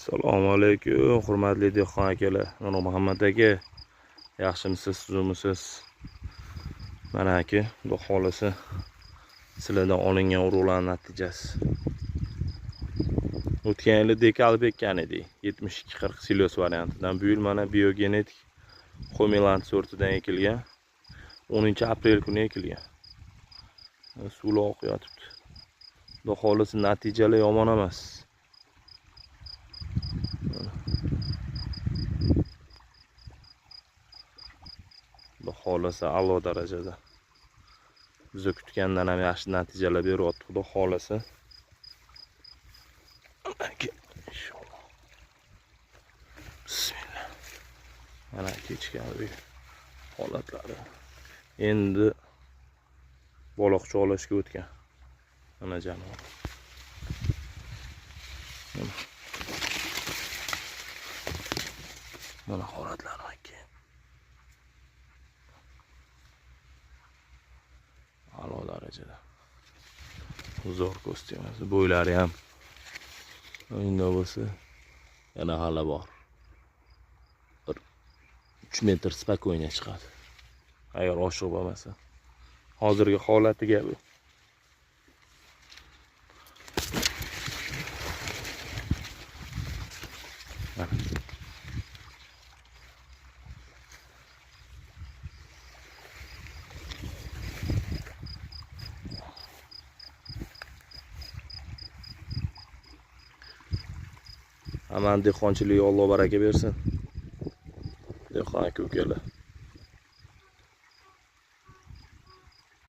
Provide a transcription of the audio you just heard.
Assalomu alaykum, hurmatli dehqon akalar. Mana Muhammad aka, yaxshimisiz, tuzukmisiz? Mana aka, xudo xolasa sizlardan olingan urug'lar natijasi. O'tgan yili dekalb ekkan edik, 72-40 silos variantidan. Bu yil mana biogenetik Homeland sortidan ekilgan. 10-aprel kuni ekilgan. Suvlar oqib yotibdi. Xudo xolasa natijalar yomon emas. Xudo xolasa a'lo darajada. Biz kutgandan ham yaxshi natijalar beryapti, xudo xolasa. Inshaalloh. Bismillah. Mana kechki holatlari. Endi baliq cholashga o'tgan. Mana jamoa. Mana holatlari aka. A'lo darajada. Zo'r ko'z tegmasi, bo'ylari ham endi bo'lsa yana hali bor. Bir 3 metr spokойно chiqadi. Agar oshiq bo'lmasa. Hozirgi holatiga bu. Aman dehqonchilikka Alloh baraka bersin. Dehqon aka ukalar.